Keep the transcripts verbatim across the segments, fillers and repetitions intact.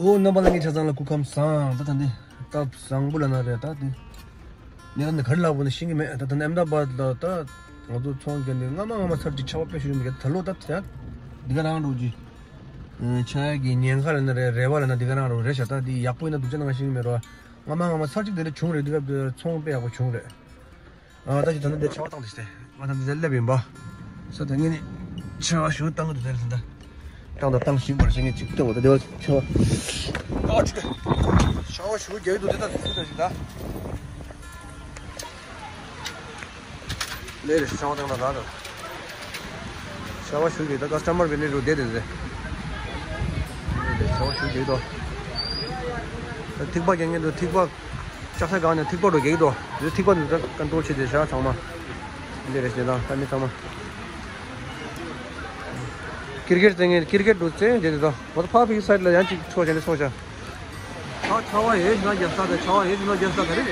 ཨོ། རྣམ་པ་ལྷན་རྒྱས་ཆ་ཚང་ལ་སྐུ་ཁམས་བཟང་། ད་ད་འདི་སྟབས་བཟང་པོ་ལ་ན་རེད། ད་འདི་ཉེ་ད་འདི་ག་རེ་ལབ་དགོས་ན་ཤེས་ཀྱི་མེད། ད་ད་ནི་ཨེམ་ད་བཱད་ལ་ད་ང་ཚོ་ཚོང་རྒྱག་འདི་སྔ་མ་སྔ་མ་ཚར་གཅིག་ཆར་པ་དཔེ་ཞུ་མི་གི། ད་ལོ་ད་ད་འདི་ག་རང་འགྲོ་གི། ཆ་གི་ཉེན་ཁ་ལ་ན་རེད། རེ་བ་ལ་ན་འདི་ག་རང་འགྲོ་རེད་ཤག་ད་འདི་ཡག་པོ་ཡིན་ན་སྡུག་ཅག་ན་ང་ཤེས་ཀྱི་མེད་རོ། སྔ་མ་སྔ་མ་ཚར་གཅིག་དེ་འདྲ་བྱུང་རེད། འདི་ག་ཚོང་དཔེ་ཡག་པོ་བྱུང་རེད། ཨ། ད་ཅི་ད་ནི་འདི་ཆར་པ་བཏང་དེ་ཤི་སྟེ། ང་ད་འདི་ཟེར་སླེབས་ཡིན་པ། ས་ད་ངས་ནི་ཆར་པ་ཞུ་བཏང་གི་འདུག་དེ་ལ་ད། བཏང་དང་བཏང་བཞིན་པར་ཞེ་ངས་ཅིག་ལྟོས་འོ། ད་འདི་བ་ཆར་པ། ཨ་ཅི། ཆར་པ་ཞུ་རྒྱག་གི་འདུག་དེ་ད་སུ་ད་ཞིག་ད། ལས་རེད། ཆར་པ་བཏང་ད་ད་ད། ཆར་པ་ཞུ་གི་ད་ཀ་སི་ཊ་མར་བི་ནི་རུ་བསྡད་དེ་རེད། ཆར་པ་ཞུ་གི་ད། ཐིགས་པ་རྒྱག་མཁན་འདུག་ཐིགས་པ། ལྕགས་ཐག་སྒང་ནས་ཐིགས་པ་རུ་རྒྱག་གི་འདུག་དེ་ཐིགས་པ་འདི་ཚོ་ཀོན་ཊོལ་བྱེད་དེ་བཞག་ཚང་མ། འདི་རེད་ཞེ་དང་ད་མི་ཚང་མ། ཀིར་ཀེཊ་རྩེད་མཁན་ཀིར་ཀེཊ་འདུག་རྩེད་བྱེད་དེ་དང་། ང་ཚོ་ཕར་ཕའི་སའིཌ་ལ་ཡང་ཅིག་ཚོགས་བྱས་ནས་སོང་ཤག་ཨ། ཆར་པ་ཡེ་ཞིག་ན་རྒྱབ་ས་དང་། ཆར་པ་ཡེ་ཞིག་ན་རྒྱབ་ས་ག་རེ་རེད།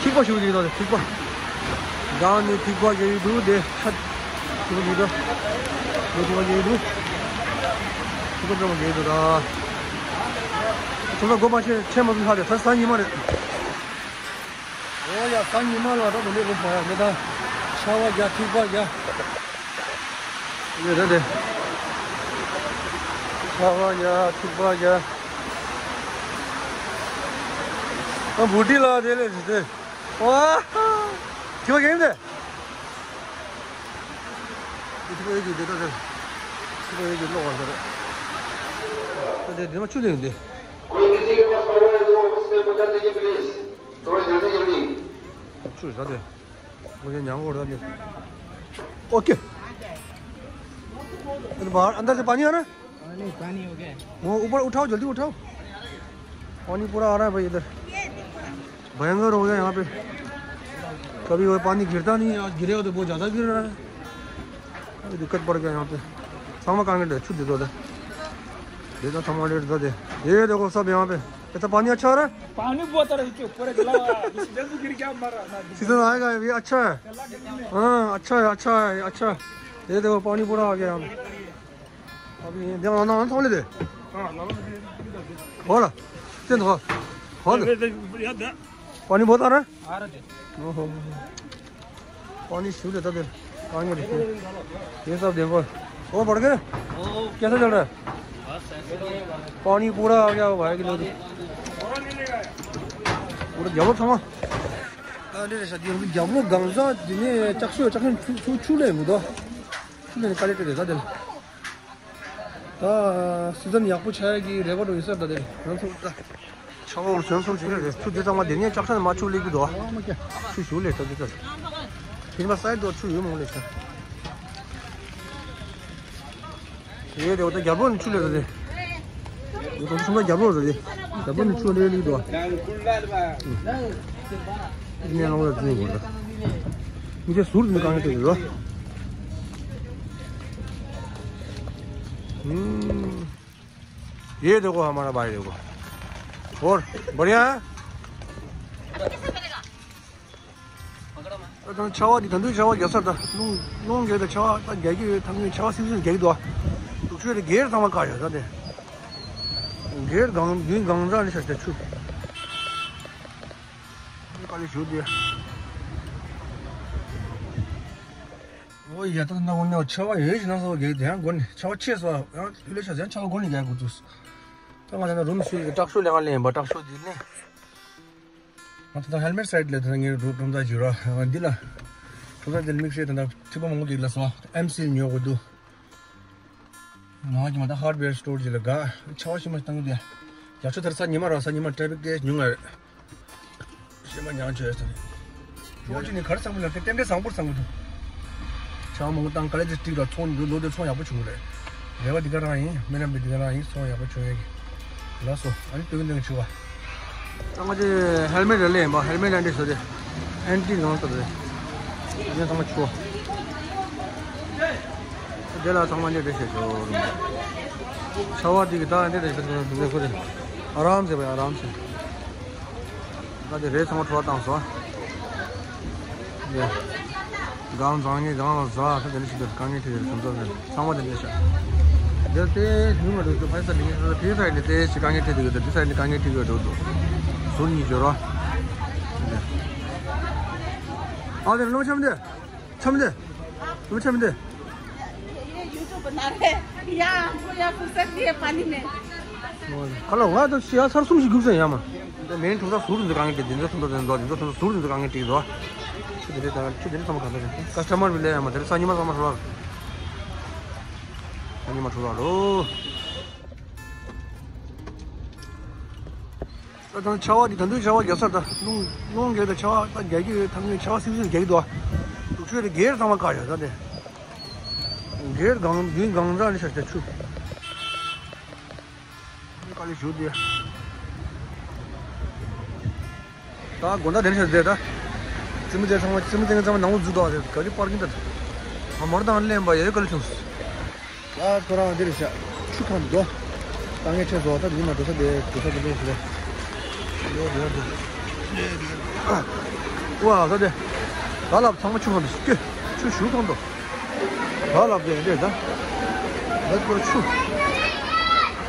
ཐིགས་པ་ཞུ་གི་འདུག་ཐིགས་པ། སྒང་ནས་ཐིགས་པ་རྒྱག་གི་འདུག་དེ་ཆ། ཐིགས་པ་རྒྱག་གི་འདུག་ལོ་ཐིགས་པ་རྒྱག་གི་འདུག་ཐིགས་པ་ཚང་མ་རྒྱག་གི་འདུག་ད། ཁོ་ཚོ་སྒོ་མ་ཕྱེ་ཕྱེ་མ་ཐུབ་ལྷག་དེ་ད་གཟའ་ཉི་མ་རེད། ཨོ་ཡ། གཟའ་ཉི་མ་ལ་ད་དུང་ལས་རུ་བ་ཡ་མེ་ད། ཆར་པ་རྒྱག་ཐིགས་པ་རྒྱག་ཡོད་རེད་དེ། ཆར་པ་རྒྱག་ཐིགས་པ་རྒྱག་ཨ། བུ་ཏི་ལ་དེ་ལས་དེ། ཨོ། ཐིགས་པ་རྒྱག་ཡིན་དེ། ཐིགས་པ་ཡོད་ཀྱི་དེ་ད་དེ། ཐིགས་པ་ཡོད་ཀྱི་ལོག་བར་དེ་རེད། ད་དེ་དེ་མ་ཆུ་ལེན་དེ། ཆུ་ཟ་དེ། ངོ་ཉང་གོ་ར་ནི། ཨོ་ཀེ། अरे बाहर, अंदर से पानी आ रहा है? पानी, पानी हो गया। वो ऊपर उठाओ, जल्दी उठाओ। पानी पूरा आ रहा है भाई इधर। भयंकर हो गया यहाँ पे। कभी वो पानी गिरता नहीं है, आज गिरेगा तो बहुत ज़्यादा गिर रहा है। अभी दिक्कत पड़ गया यहाँ पे। सामा कहाँ गए? छुट दे दो उधर। देखो, सामा लेट दे। ये देखो सब यहाँ पे। इतना पानी अच्छा आ रहा है? पानी बहुत आ रहा है नीचे, पूरा गला हुआ है। जल्दी गिर गया हमारा। सीजन आएगा, ये अच्छा है। हाँ, अच्छा है, अच्छा है, अच्छा है। ये देखो, पानी पूरा आ गया यहाँ पे। अभी ये देखो, ना, ना, थोड़े दे। हाँ, ना, ना, ना। हो रहा? चल, हो। हो रहा? पानी बहुत आ रहा है? आ रहा है। ओहो। पानी शुरू रहता दे। पानी रखिए। ये सब देखो। वो बढ़ गए? कैसा चल रहा है? पानी पूरा आ गया हो भाई, किलो। पूरा जबल थमा। अरे सदी हम जबल गंजा दिने चक्षु चक्षु छू छू ले मुदा। छू ले काले ते दे दे। ད་སི་ཛན་ཡག་པོ་ཆགས་ཀྱི་རེད་པ་འགྲོ་ཡིན་ས་ད་དེ་རང་ཚོ་ད། ཆར་པ་འོར་ཚོན་སོང་ཞིག་རེད། ཆུ་དེ་ཚང་མ་དེ་ནས་ལྕགས་ས་ནས་མ་ཆུ་སླེབས་ཀྱི་འདུག་ཆུ་ཞུ་ལས་ད་དེ་ཚོ། ཕིན་པ་སའི་འགྲོ་ཆུ་ཡོད་མང་ལས་ཆ། ཡོད་དེ་འོ་ད་རྒྱབ་ལོགས་ནས་ཆུ་སླེབས་ད་དེ། འོ་ད་ཆུ་མ་རྒྱབ་ལོགས་ད་དེ། རྒྱབ་ལོགས་ནས་ཆུ་སླེབས་ཀྱི་འདུག་ངས་ལོང་ལ་བཙུན་དགོས་ད། མི་ཚེ་ཟུར་དུ་གང་ཡོད་དེ་རོ། ཨུམ། ये देखो हमारा भाई देखो। और बढ़िया है? ད་ཆར་པ་འདི་ད་དུང་ཆར་པ་རྒྱག་ས་ད་རླུང་རླུང་རྒྱག་ད་ཆར་པ་ད་རྒྱག་གི་ཡོད། ད་ངས་ཆར་པ་སིབ་སིབ་རྒྱག་གི་འདུག་ཨ། དུག་ཤོད་དེ་སྒེར་ཚང་མ་བཀག་ཡོད་ད་དེ། སྒེར་གང་རྒྱུན་གང་འདྲ་ནས་ཆར་ཆར་ཆུ། དཀའ་ལས་ཞུ་དེ། ཨོ་ཡ། ད་ན་འོ་ནས་ཆར་པ་ཡོད་ཞིག་ན་སོ་གེ་དེ་ཡང་དགོན་ནས་ཆར་པ་ཆེ་སོ་ཡང་ལུས་ལས་ཤ་ཟན་ཆར་པ་དགོན་ནས་རྒྱག་དགོས་ཚུལ། ད་ང་ད་ན་རུམ་ཞུ་གི་སྐྲག་ཤོས་ལས་ང་ལེན་པ་སྐྲག་ཤོས་དེ་ནས། ང་ད་ད་ཧེལ་མེཊ་སའིཌ་ལས་ད་ངའི་རུ་གྲོང་ཚོ་བརྗོད་ར་འདི་ལ། གྲོང་ཚོ་འདི་ལ་དམིགས་བསལ་ད་ད་ཐིགས་པ་མང་པོ་གི་ལ་སོ་ཨེམ་སི་ཉོ་དགོས་འདུག་ང་གི་མ་ད་ཧར་ཌི་ཝེར་སི་ཊོར་ཅིག་ལ་དགའ་ཆར་པ་ཤི་མ་ཤི་བཏང་གི་འདུག་ཡ་ཆུ་ཐར་ས་ཉི་མ་ར་ས་ཉི་མ་ཊེ་ཕིག་དེ་ཉུང་ང་རེད། ཤི་མ་ཉང་ཆོས་ས་རེད། ཡོ་ཅི་ནི་གར་ཚང་མ་ལ་ཀེ་ཏན་ཏན་བཟང་པོར་བཟང་པོ་འདུག་ཆར་པ་མང་པོ་བཏང་ག་ལེ་ཇི་སི་ཊིག་ལ་ཚོང་འདུག་ལོ་དེ་ཚོང་ཡག་པོ་བྱུང་རེད། རེ་བ་འདི་ག་རང་ཡིན། སྨོན་ལམ་འདི་འདི་ག་རང་ཡིན། ཚོང་ཡག་པོ་བྱུང་ཡ་གི། ལགས་སོ། ཨ་ནི་སྟོན་གི་འདོན་གི་བྱུང་བ། ད་ང་ཚོས་ཧེལ་མེཊ་རེ་ལས་ཡིན་པ། ཧེལ་མེཊ་ཨན་ཏི་བཟོ་དེ་ཨན་ཏི་ནང་ལ་བཟོ་དེ་ཨ་ནི་ཚང་མ་ཆུ་བ། དེ་ལ་ཚང་མ་འདི་རེ་བྱེད་ཆོག་ཆར་པ་འདི་གི་ད་འདི་རེ་བྱེད་ཆོག་ནས་ཁོ་རེ་ཨ་རམ་སེ་བ་ཨ་རམ་སེ། ད་དེ་རེ་ཚང་མ་ཁྲོ་བ་བཏང་སོང་། གང་བཟང་ངན་གང་ལ་ཟ་ས་དེ་འདྲ་ཞིག་འདུག་དཀའ་ངལ་འཕྲད་ཡོད་ཚང་མ་ཚང་མ་དེ་འདྲ་ཤག་འདིར་དེ་ཉུང་བ་འདུག་དེ་ཕ་ས་ལིང་དེ་ས་ནས་དེ་ཞིག་དཀའ་ངལ་འཕྲད་དེ་ཡོད་དེ་དེ་ས་ནས་དཀའ་ངལ་འཕྲད་ཡོད་འདུག་ཟུར་གཉིས་འབྱོར་བ། ཨ་དེ་ལོ་འཆམ་དེ། འཆམ་དེ། ལོ་འཆམ་དེ། ये YouTube बना रहे हैं। यहाँ हमको यहाँ फुर्सत नहीं है पानी में। ཁ་ལོ་ང་ཚོ་ཤི་ཡ་ཚར་གསུམ་ཞིག་རྒྱུགས་ཟེར་ཡ་མ། འདི་མེན་ཁྲོམ་ས་ཟུར་འདི་དཀའ་ངལ་འཕྲད་འདི་འདི་ཁྲོམ་ས་འདི་འདི་འདི་ཁྲོམ་ས་ཟུར་འདི་དཀའ་ངལ་འཕྲད་འདུག་ཆུ་འདི་འདི་དང་ཆུ་འདི་འདི་ཚང་མ་ག་འདྲ་རེད། ཀ་སི་ཊ་མར་བི་ལས་ཡ་མ་དེ་རེད། སང་ཉི་མ་ཚང་མ་ཧྲོ་ལ། སང་ཉི་མ་ཧྲོ་ལ་རོ། ད་ད་ཆར་པ་འདི་ད་དུང་ཆར་པ་རྒྱབ་ས་ད་རླུང་རླུང་རྒྱག་ད་ཆར་པ་ད་རྒྱག་གི་ཡོད་ཐང་ངའི་ཆར་པ་སིབ་སིབ་རྒྱག་གི་འདུག་ཨ། དུག་ཆུ་དེ་སྒེར་ཚང་མ་བཀག་ཡོད་ད་དེ། སྒེར་གང་མདུན་གང་ཚང་ནས་ཤར་ཆ་ཆུ། དཀའ་ལས་ཞུ་དེ། ད་དགོང་དག་དེ་འདྲ་ཞིག་བསྡད་ད། རྩེད་མོ་རྩེ་ཚང་མ་རྩེད་མོ་རྩེ་མཁན་ཚང་མ་ནང་ལོགས་འཛུལ་འདུག་ཨ། དེ་ག་རེ་པར་ཀིང་ད། ང་མོར་དང་ལེན་པ་ཡ་ཡོད་ག་ལ་བྱུང་། ད་ཁོ་རང་འདིར་བཞག་ཆུ་ཁང་འགྲོ། ད་ངས་ཁྲལ་བཟོ་བ་ད་ཉི་མ་འགྲོ་ས་དེ་འགྲོ་ས་དེ་འདྲ་ཞིག་ལ། འགྲོ་འགྲོ་འགྲོ། ཨ། ཝ་ད་དེ། ད་ལབ་ཚང་མ་ཆུ་ཁང་དུ་སྐྱོད། ཆུ་ཞུ་ཁང་དུ། ད་ལབ་དེ་འདྲས་ད། ད་ཁོ་ར་ཆུ།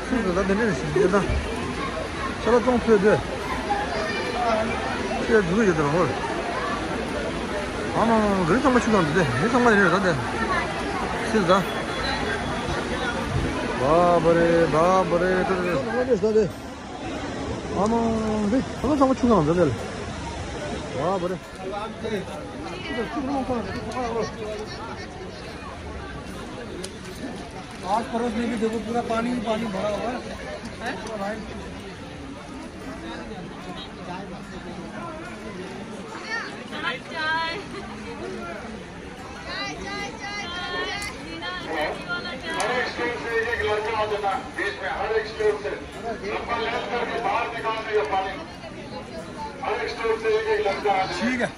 ཆུ་དེ་ད་དེ་འདྲས་ཞིག་འདྲས་ད། ཤ་ལ་ཙོང་ཕོད་དེ། ཤ་འཛུལ་ཡོད་དེ་ཧོར། ཨ་མ་མ་མ་ག་རེ་ཚང་མ་ཆུ་ཁང་དུ་དེ་མི་ཚང་མ་དེ་འདྲས་ད་དེ། ཤི་ད། བ་བ་རེ་བ་བ་རེ་ད་དེ་ད་དེ། ཨ་མ་རེ་ད་ཚང་མ་ཆུ་ཁང་དུ་དེ། བ་བ་རེ། आज पड़ोस में भी देखो, पूरा पानी ही पानी भरा हुआ है। हर एक स्टोर से एक एक लड़का आ जाता है, बीच में हर एक स्टोर से। सबका लेफ्ट करके बाहर निकाल देगा पानी। हर एक स्टोर से एक एक लड़का आ जाता है। ठीक है।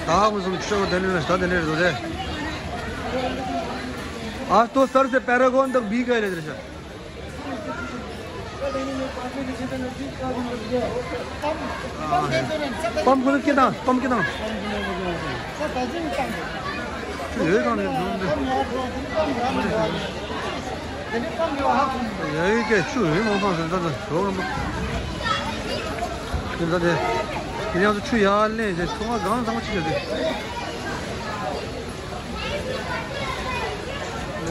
ད་ཧ་གོ་སོང་། ཆུ་ཚོད་དེ་ནས་ད་དེ་ནས་རེད་དེ། आज तो सर से पैरागन तक भीग गए थे। पंप को कितना, पंप कितना? ཡོད་ཀྱང་ནི་འགྲོ་འདི། ཡ་ཡི་ཀྱེ་ཆུ་ཡིན་མོ་ཁང་ཟེར་ད་ད་རོགས་རམ་པ། ཁྱེད་ད་དེ། ཁྱེད་ཡང་ཚོ་ཆུ་ཡར་ལེན་ཟེར་ཚོང་ཁང་གང་ཚང་མ་ཆུ་ཡོད་དེ།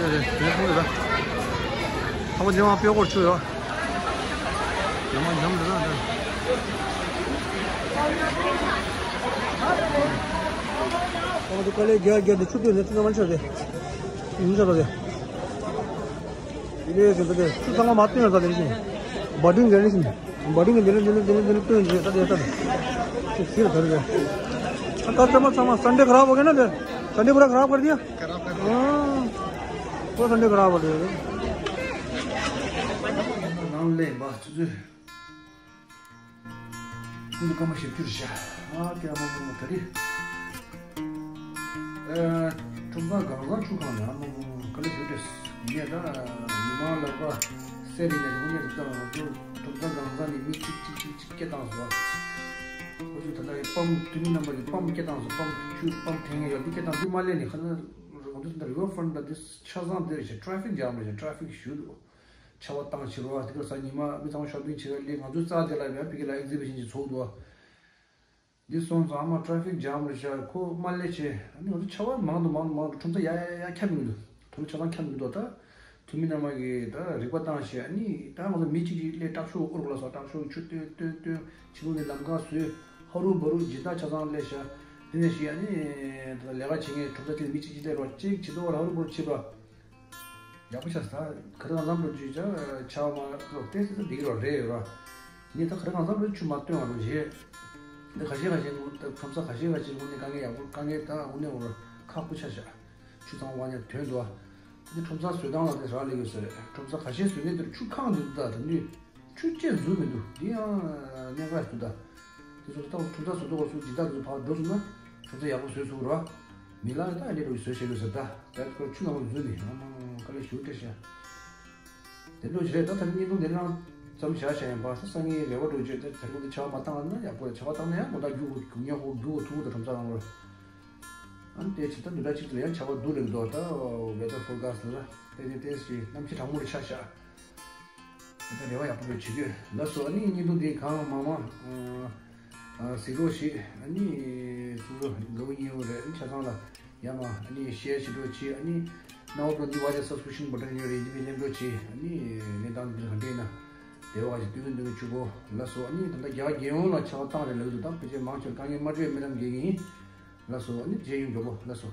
ཨེ་རེད་དེ་ཚོང་རེད་ད། ཚང་མ་ཉི་མ་དཔེ་སྐོར་ཆུ་ཡོད། ཉི་མ་ཉམས་རེད་ད་འདི། ཚང་མ་དེ་དཀའ་ལས་རྒྱག་རྒྱག་དེ་ཆུ་བཏོན་ནས་ཚང་མ་ཆགས་ཏེ། ཡིན་ཆགས་ད་དེ། དེ་འདྲའི་ཟིན་པ་དེ་ཆུ་ཚང་མ་མ་བཏོན་ཡོད་ས་དེ་རེད་ཤིང་། བ་ཏིང་གི་རེད་ཤིང་། བ་ཏིང་གི་འདི་ལ་འདི་ལ་འདི་ལ་འདི་ལ་བཏོན་བྱས་ད་དེ་ད་དེ། ཆུ་ཟིལ་ད་རེད། ཨ་ཀ་ཚང་མ་ཚང་མ་Sunday खराब हो गया ना दे। Sunday पूरा खराब कर दिया। हाँ। पूरा Sunday खराब हो गया। ནང་ལས་འབའ་ཚུ་ཚུ། ཀུན་ཏུ་སྐར་མ་བཞི་བཅུ་རེད་ཤག་ཨ་ཀྱེ་ཨ་མ་མ་མ་ད་རེད། ཨ། ཁྲོམ་ཚང་གང་ཚང་ཆུ་ཁང་ནས་ཨ་མ་མ་མ་ག་ལེ་ཞུ་དྲེས། ངས་ད་མི་མང་ལག་པ་སེ་རི་ནས་རུ་ནས་རིག་ཏང་ང་ཚོ་ཁྲོམ་ཚང་གང་ཚང་ནས་མི་གཅིག་གཅིག་གཅིག་གཅིག་སྐད་བཏང་སོང་། ཁོ་ཚོས་ད་ལྟ་པམ་དུ་མི་རྣམ་པ་གི་པམ་སྐད་བཏང་སོང་། པམ་ཆུ་པམ་འཐེན་ངེས་ཡོད་དུ་སྐད་བཏང་དུས་མ་སླེབས་ནས་ཁ་ན་ང་ཚོ་ད་ལྟ་river front ད་འདི་ཆ་ཚང་འདིར་ཞེ་traffic jam རེད་ཞེ་traffic ཞུ་འདུག་ཆར་པ་བཏང་ཕྱིར་བ་དེ་ག་ས་ཉི་མ་མི་ཚང་མ་shopping བྱེད་པ་ལས་ང་ཚོའི་རྩ་དེ་ལ་ཡང་ཕ་གི་ལ་exhibition ཞིག་ཚོགས་འདུག་འདི་སོང་ཙང་ཨ་མ་traffic jam རེད་ཤག་ཁོ་མ་སླེབས་བྱས་ཨ་ནི་ང་ཚོ་ཆར་པ་མང་དུ་མང་དུ་མང་དུ་ཁྲོམ་ས་ཡ་ཡ་ཡ་ཁྱབ་མི་འདུག་དུ་ཆ་ཚང་ཁྱབ་མི་འདུག་ད་དུ་མི་རྣམ་པ་གིས་ད་རིག་པ་བཏང་བྱས་ཨ་ནི་ད་ང་ཚོ་མི་གཅིག་གཅིག་སླེབས་དྲག་ཤོས་དབུ་རུ་ལ་སོགས་དྲག་ཤོས་ཆུ་བཏོན་བཏོན་བཏོན་ཕྱི་ལོགས་ནས་ལམ་ཁ་བཟོས་ཧ་རུ་བ་རུ་སྦྱིན་བདག་ཆ་ཚང་སླེབས་ཤག་དེ་ནས་ཞིག་ཨ་ནི་ད་ལས་ཀ་བྱེད་མཁན་གྲུབ་མཐའ་དེ་མི་གཅིག་གཅིག་སླེབས་རོགས་གཅིག་བྱེད་དོ་ཧ་རུ་བ་རུ་བྱེད་པ། ཡག་པོ་ཆགས་སོང་། ད་ག་རེ་གང་འཚམ་འགྲོ་རྒྱུ་ཆ་ཆ་མ་འགྲོ་ཏེ་སི་སི་འདི་རོ་རེད་ཡོད་ར། ངས་ད་ག་རེ་གང་འཚམ་འགྲོ་ཆུ་མ་བཏོན་བ་རོ་བྱེད། འདི་ཁ་ཤས་ཁ་ཤས་ངོ་ད་ཁྲོམ་ས་ཁ་ཤས་ཁ་ཤས་ངོ་ནས་དཀའ་ངལ་ཡག་པོ་དཀའ་ངལ་ད་ངོ་ནས་འོ་ར་ཁག་པོ་ཆགས་ཤག་ཆུ་ཚང་བ་ཉག་དོན་འདུག་ཨ། འདི་ཁྲོམ་ས་བཟོ་སྟངས་ལ་དེ་རག་ལས་ཡོད་ས་རེད། ཁྲོམ་ས་ཁ་ཤས་བཟོ་མཁན་དེར་ཆུ་ཁང་འདུག་ད་ད་ནུས། ཆུ་ཆེ་བཟོས་མི་འདུག་འདི་ཡང་གནད་འགག་ཞིག་འདུག་ད། དེ་ཚོ་ད་ཁྲོམ་ས་བཟོ་འདུག་ག་སུ་ཇི་ལྟར་བཟོ་ཕར་འགྲོ་སོང་ན་ཁྲོམ་ས་ཡག་པོ་བཟོས་ཚུགས་ར། མི་ལ་ད་ཨ་ནེ་རུ་བཟོས་བྱེད་དགོས་ཟེར་ད། ད་ཁོ་ཆུ་ནང་ལ་བཟོས་ནས་ཨ་མ་དཀའ་ལས་ཞུ་སྟེ་ཤ། དེ་འདྲ་ཞིག་རེད་ད། ད་བརྙན་ཐུང་དེ་རང་ བསམ་བཞག་བྱས་ཡང་བར་ས་སང་ཉིན་རེ་བ་འགྲོ་བརྗོད་དེ་དེ་རིང་ཁོ་ཚོ་ཆར་པ་མ་བཏང་ན་ཡག་པོ་རེད། ཆར་པ་བཏང་ན་ཡང་དགོང་དག་རྒྱུག་རྒྱུག་ཉོ་ཧོ་རྒྱུག་ཐུག་དང་ཁྲོམ་ས་རང་ལོར། ཨ་ནི་དེ་བྱེད་སྟངས་འདི་འདྲ་ཅིག་ལ་ཡང་ཆར་པ་སྡུག་རེད་འདུག་ད་weather forecast ལ་དེ་ནི་ཏེས་ཀྱི་གནམ་གཤིས་གྲང་མོ་རེ་ཆགས་ཤག་ད་རེ་བ་ཡག་པོ་རེ་བྱེད་རྒྱུ། ལགས་སོ། ཨ་ནི་བརྙན་ཐུང་འདི་གང་མང་མང་གཟིགས་རོགས་བྱེད། ཨ་ནི་སོ་སོ་དགའ་བོ་ཉེ་བོ་རེད། ཨ་ནི་ཆ་ཚང་ལ་ཡང་མ་ཨ་ནི་ཤེར་བྱེད་རོགས་བྱེད། ཨ་ནི་ནང་འོག་ཏུ་འདི་བ་ཅ་subscription button ཡོད་རེད། འདི་མི་ལེན་རོགས་བྱེད། ཨ་ནི་ལེན་སྟངས་འདི་ག་འདྲས་ཡིན་ན་དེ་བ་ཅ་སྟོན་གི་འདུག་གི་བཅུག་གོ། ལགས་སོ། ཨ་ནི་ད་ལྟ་རྒྱ་གར་རྒྱལ་ཡོངས་ལ་ཆར་པ་བཏང་རེད་ལབ་འདུག་ད་ཕལ་ཆེར་མང་ཆེ་བ་དཀའ་ངལ་མ་འཕྲད་སྨོན་ལམ་རྒྱག་གི་ཡིན། ལགས་སོ། ཨ་ནི་རྗེས་ཡོང་མགྱོགས་པོ། ལགས་སོ།